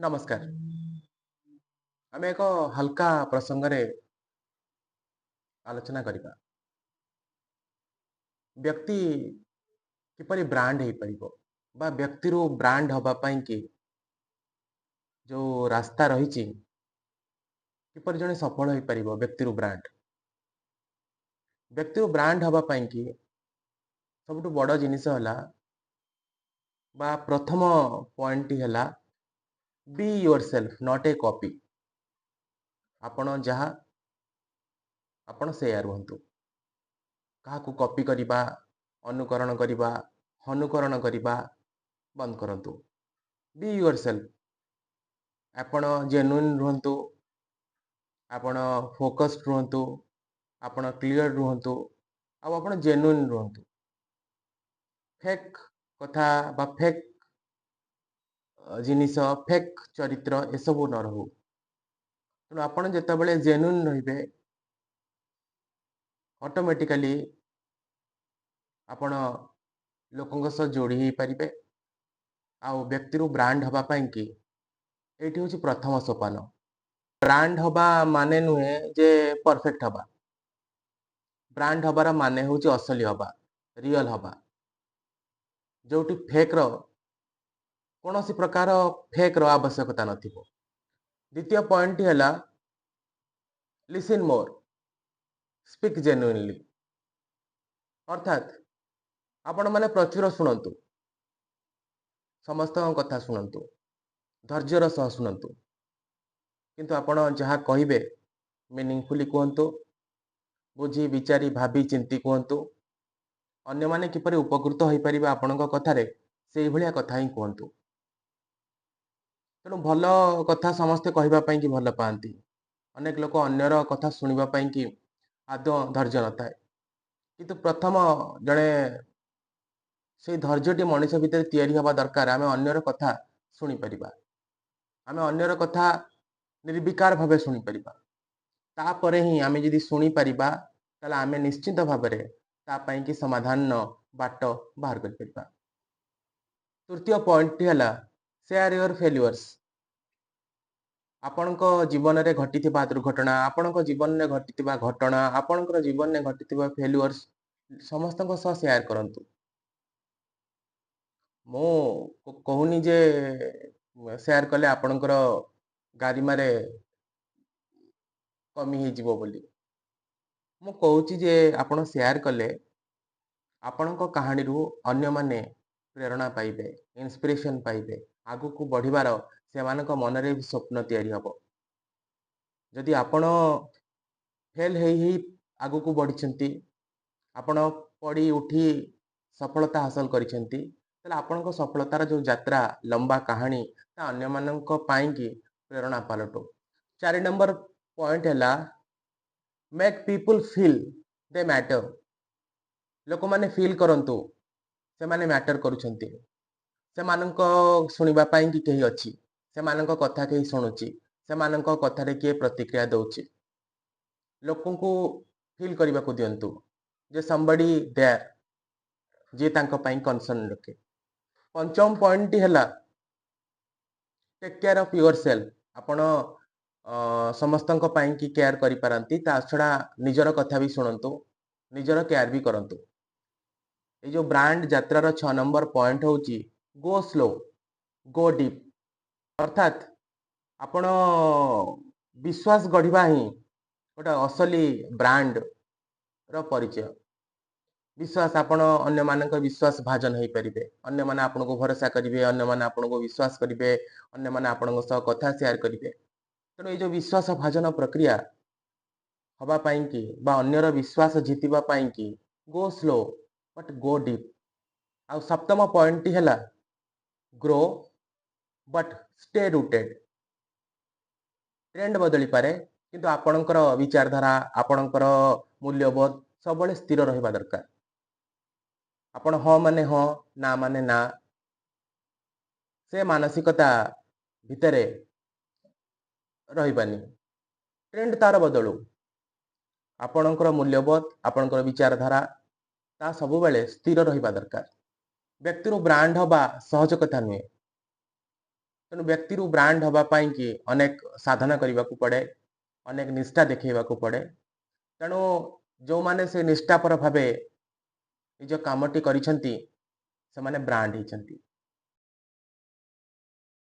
ନମସ୍କାର। ଆମେ ଏକ ହାଲକା ପ୍ରସଙ୍ଗରେ ଆଲୋଚନା କରିବା। ବ୍ୟକ୍ତି କିପରି ବ୍ରାଣ୍ଡ ହେଇପାରିବ ବା ବ୍ୟକ୍ତିରୁ ବ୍ରାଣ୍ଡ ହବା ପାଇଁ କି ଯୋଉ ରାସ୍ତା ରହିଛି, କିପରି ଜଣେ ସଫଳ ହେଇପାରିବ ବ୍ୟକ୍ତିରୁ ବ୍ରାଣ୍ଡ। ବ୍ୟକ୍ତିରୁ ବ୍ରାଣ୍ଡ ହବା ପାଇଁ କି ସବୁଠୁ ବଡ଼ ଜିନିଷ ହେଲା ବା ପ୍ରଥମ ପଏଣ୍ଟଟି ହେଲା, be yourself, not a copy। ଆପଣ ଯାହା, ଆପଣ ସେଇଆ ରୁହନ୍ତୁ। କାହାକୁ କପି କରିବା, ଅନୁକରଣ କରିବା, ଅନୁକରଣ କରିବା ବନ୍ଦ କରନ୍ତୁ। Be yourself। ଆପଣ ଜେନୁଇନ୍ ରୁହନ୍ତୁ, ଆପଣ ଫୋକସ୍ଡ ରୁହନ୍ତୁ, ଆପଣ କ୍ଲିଅର ରୁହନ୍ତୁ ଆଉ ଆପଣ ଜେନୁଇନ୍ ରୁହନ୍ତୁ। ଫେକ୍ କଥା ବା ଫେକ୍ ଜିନିଷ, ଫେକ୍ ଚରିତ୍ର ଏସବୁ ନ ରହୁ। ତେଣୁ ଆପଣ ଯେତେବେଳେ ଜେନୁଇନ୍ ରହିବେ, ଅଟୋମେଟିକାଲି ଆପଣ ଲୋକଙ୍କ ସହ ଯୋଡ଼ି ହେଇପାରିବେ। ଆଉ ବ୍ୟକ୍ତିରୁ ବ୍ରାଣ୍ଡ ହବା ପାଇଁ କି ଏଇଠି ହେଉଛି ପ୍ରଥମ ସୋପାନ। ବ୍ରାଣ୍ଡ ହବା ମାନେ ନୁହେଁ ଯେ ପରଫେକ୍ଟ ହବା। ବ୍ରାଣ୍ଡ ହବାର ମାନେ ହେଉଛି ଅସଲି ହବା, ରିଅଲ ହବା, ଯୋଉଠି ଫେକ୍ର କୌଣସି ପ୍ରକାର ଫେକ୍ର ଆବଶ୍ୟକତା ନଥିବ। ଦ୍ୱିତୀୟ ପଏଣ୍ଟଟି ହେଲା, listen more, speak genuinely। ଅର୍ଥାତ୍ ଆପଣମାନେ ପ୍ରଚୁର ଶୁଣନ୍ତୁ, ସମସ୍ତଙ୍କ କଥା ଶୁଣନ୍ତୁ, ଧୈର୍ଯ୍ୟର ସହ ଶୁଣନ୍ତୁ, କିନ୍ତୁ ଆପଣ ଯାହା କହିବେ ମିନିଂଫୁଲି କୁହନ୍ତୁ, ବୁଝି ବିଚାରି ଭାବି ଚିନ୍ତି କୁହନ୍ତୁ। ଅନ୍ୟମାନେ କିପରି ଉପକୃତ ହୋଇପାରିବେ ଆପଣଙ୍କ କଥାରେ, ସେଇଭଳିଆ କଥା ହିଁ କୁହନ୍ତୁ। ତେଣୁ ଭଲ କଥା ସମସ୍ତେ କହିବା ପାଇଁ କି ଭଲ ପାଆନ୍ତି। ଅନେକ ଲୋକ ଅନ୍ୟର କଥା ଶୁଣିବା ପାଇଁ କି ଆଦୌ ଧୈର୍ଯ୍ୟ ନଥାଏ। କିନ୍ତୁ ପ୍ରଥମ ଜଣେ ସେଇ ଧୈର୍ଯ୍ୟଟି ମଣିଷ ଭିତରେ ତିଆରି ହେବା ଦରକାର। ଆମେ ଅନ୍ୟର କଥା ଶୁଣିପାରିବା, ଆମେ ଅନ୍ୟର କଥା ନିର୍ବିକାର ଭାବେ ଶୁଣିପାରିବା। ତାପରେ ହିଁ ଆମେ ଯଦି ଶୁଣିପାରିବା, ତାହେଲେ ଆମେ ନିଶ୍ଚିତ ଭାବରେ ତା ପାଇଁକି ସମାଧାନର ବାଟ ବାହାର କରିପାରିବା। ତୃତୀୟ ପଏଣ୍ଟଟି ହେଲା, share your failures। ଆପଣଙ୍କ ଜୀବନରେ ଘଟିଥିବା ଦୁର୍ଘଟଣା, ଆପଣଙ୍କ ଜୀବନରେ ଘଟିଥିବା ଘଟଣା, ଆପଣଙ୍କର ଜୀବନରେ ଘଟିଥିବା ଫେଲୁଅର୍ସ ସମସ୍ତଙ୍କ ସହ ସେୟାର କରନ୍ତୁ। ମୁଁ କହୁନି ଯେ ସେୟାର କଲେ ଆପଣଙ୍କର ଗାରିମାରେ କମି ହେଇଯିବ ବୋଲି। ମୁଁ କହୁଛି ଯେ ଆପଣ ସେୟାର କଲେ ଆପଣଙ୍କ କାହାଣୀରୁ ଅନ୍ୟମାନେ ପ୍ରେରଣା ପାଇବେ, ଇନ୍ସପିରେସନ ପାଇବେ, ଆଗକୁ ବଢିବାର ସେମାନଙ୍କ ମନରେ ବି ସ୍ୱପ୍ନ ତିଆରି ହବ। ଯଦି ଆପଣ ଫେଲ୍ ହେଇ ହେଇ ଆଗକୁ ବଢିଛନ୍ତି, ଆପଣ ପଡ଼ି ଉଠି ସଫଳତା ହାସଲ କରିଛନ୍ତି, ତାହେଲେ ଆପଣଙ୍କ ସଫଳତାର ଯୋଉ ଯାତ୍ରା, ଲମ୍ବା କାହାଣୀ, ତା ଅନ୍ୟମାନଙ୍କ ପାଇଁକି ପ୍ରେରଣା ପାଲଟୁ। 4 ନମ୍ବର ପଏଣ୍ଟ ହେଲା, make people feel they matter। ଲୋକମାନେ ଫିଲ୍ କରନ୍ତୁ ସେମାନେ ମ୍ୟାଟର କରୁଛନ୍ତି, ସେମାନଙ୍କ ଶୁଣିବା ପାଇଁ କି କେହି ଅଛି, ସେମାନଙ୍କ କଥା କେହି ଶୁଣୁଛି, ସେମାନଙ୍କ କଥାରେ କିଏ ପ୍ରତିକ୍ରିୟା ଦଉଛି। ଲୋକଙ୍କୁ ଫିଲ୍ କରିବାକୁ ଦିଅନ୍ତୁ ଯେ ସମବଡି there, ଯିଏ ତାଙ୍କ ପାଇଁ କନସର୍ନ ରଖେ। ପଞ୍ଚମ ପଏଣ୍ଟଟି ହେଲା, take care of yourself। ଆପଣ ସମସ୍ତଙ୍କ ପାଇଁ କି କେୟାର କରିପାରନ୍ତି, ତା ଛଡ଼ା ନିଜର କଥା ବି ଶୁଣନ୍ତୁ, ନିଜର କେୟାର ବି କରନ୍ତୁ। ଏଇ ଯୋଉ ବ୍ରାଣ୍ଡ ଯାତ୍ରାର 6 ନମ୍ବର ପଏଣ୍ଟ ହେଉଛି, go slow, go deep। ଅର୍ଥାତ୍ ଆପଣ ବିଶ୍ୱାସ ଗଢ଼ିବା ହିଁ ଗୋଟେ ଅସଲି ବ୍ରାଣ୍ଡର ପରିଚୟ। ବିଶ୍ୱାସ, ଆପଣ ଅନ୍ୟମାନଙ୍କ ବିଶ୍ୱାସ ଭାଜନ ହେଇପାରିବେ। ଅନ୍ୟମାନେ ଆପଣଙ୍କୁ ଭରସା କରିବେ, ଅନ୍ୟମାନେ ଆପଣଙ୍କୁ ବିଶ୍ୱାସ କରିବେ, ଅନ୍ୟମାନେ ଆପଣଙ୍କ ସହ କଥା ସେୟାର କରିବେ। ତେଣୁ ଏଇ ଯୋଉ ବିଶ୍ୱାସ ଭାଜନ ପ୍ରକ୍ରିୟା ହବା ପାଇଁକି ବା ଅନ୍ୟର ବିଶ୍ୱାସ ଜିତିବା ପାଇଁକି, go slow but go deep। ଆଉ ସପ୍ତମ ପଏଣ୍ଟଟି ହେଲା, grow but stay rooted। Trend ବଦଳିପାରେ, କିନ୍ତୁ ଆପଣଙ୍କର ବିଚାରଧାରା, ଆପଣଙ୍କର ମୂଲ୍ୟବୋଧ ସବୁବେଳେ ସ୍ଥିର ରହିବା ଦରକାର। ଆପଣ ହଁ ମାନେ ହଁ, ନା ମାନେ ନା, ସେ ମାନସିକତା ଭିତରେ ରହିବାନି। ଟ୍ରେଣ୍ଡ ତାର ବଦଳୁ, ଆପଣଙ୍କର ମୂଲ୍ୟବୋଧ, ଆପଣଙ୍କର ବିଚାରଧାରା ତା ସବୁବେଳେ ସ୍ଥିର ରହିବା ଦରକାର। ବ୍ୟକ୍ତିରୁ ବ୍ରାଣ୍ଡ ହବା ସହଜ କଥା ନୁହେଁ। ତେଣୁ ବ୍ୟକ୍ତିରୁ ବ୍ରାଣ୍ଡ ହେବା ପାଇଁକି ଅନେକ ସାଧନା କରିବାକୁ ପଡ଼େ, ଅନେକ ନିଷ୍ଠା ଦେଖେଇବାକୁ ପଡ଼େ। ତେଣୁ ଯେଉଁମାନେ ସେ ନିଷ୍ଠାପର ଭାବେ ନିଜ କାମଟି କରିଛନ୍ତି, ସେମାନେ ବ୍ରାଣ୍ଡ ହେଇଛନ୍ତି।